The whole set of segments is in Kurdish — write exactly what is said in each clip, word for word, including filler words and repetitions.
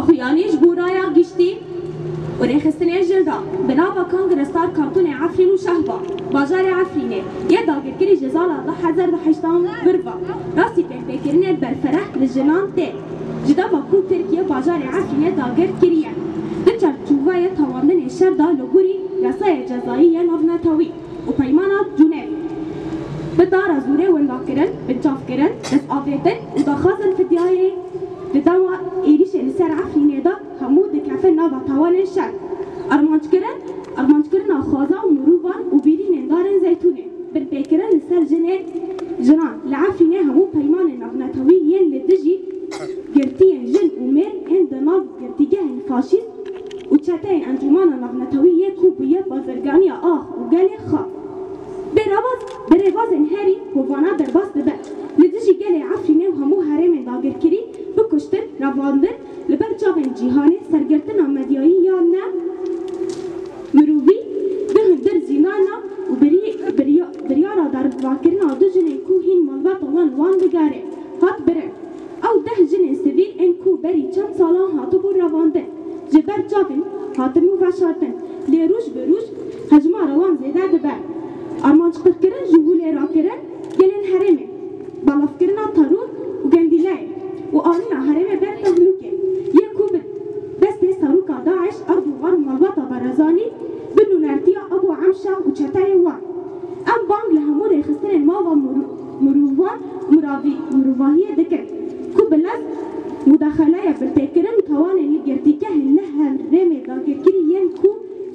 Xuyanî ji bo raya giştî û rêxistinê jin re bi nava Kongre Star Kantonê Efrîn û Şehba, bajarê Efrînê yê dagirkirî ji sala du hezar û heştan vir ve rastî pêkvêkirinê berfereh li jinan tê. Ji dema ku Tirkiye bajarê Efrînê dagir kiriye, di çarçoveyê tewandinê şer de li gorî yasayê cezayî yê navnetewî û Peymana Cûneyv, bi dara zorê windakirin, binçavkirin, destavêtin û daxwazên fidyayê di dema êrîşê li ser Efrînê de hemû dikefin nava tawanên şer. Armanckirina xwaza û mirovan û birînên darên zeytûnê binpêkirin li ser jinê, jinan li Efrînê hemû peymanên navnetewî yên li dijî girtiyên jin û mêr ên di nav girtîgehên faşîst û çeteyên Encûmana Navnetewî yê ku bûye bazirganiya ax û gelê xwe. Bi rêbaz, bi rêbazên herî hovana derbas dibe. Li dijî gelê Efrînê û hemû herêmên dagirkirî bi kuştin, revandin, li ber çavên cîhanê sergirtina medyayî ya ne mirovî, bi hundir zîndana û birî-, birya-, biryara derbakirina du jinên ku hîn malbata wan li wan digere, hat birin. Ew deh jinên sivîl ên ku berî çend salan hatibûn revandin, ji ber çavên hatibûn veşartin, lê roj bi roj hejmara wan zêde dibe. Armanc qirkirin ji holê rakirin gelên herêmê, belavkirina teror û gendîleyê û anîna herêmê ber tehlûkê yê ku bi destê seroka DAIŞ Erdogan û malbata Barzanî bi nûnertiya Abu Emşa û çeteyê wan. Em bang li hemû rêxistinên mava mir-, mirovan û miravî-, mirovahiyê dikin ku bi lez mudexeleya binpêkirin tawanên li girtîgehên li herêmê dagirkirî yên ku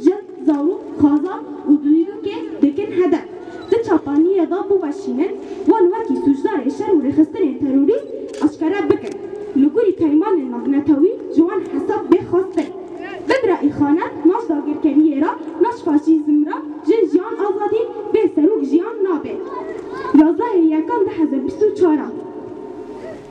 jin, zarok, xwezan û dîrokê dikin hedef. Di çapaniyê de biweşînin, wan wekî sûcdarê şer û rêxistinên terorîst aşkere bikin. Li gorî peymanên navnetewî ji wan hesab bê xwestin. Bi bira îxanet, naş dagirkeriyê re, naş faşîzm re, jin jiyan azadî, bê serok jiyan nabe. Yazdehê yekan du hezar bîst û çar a.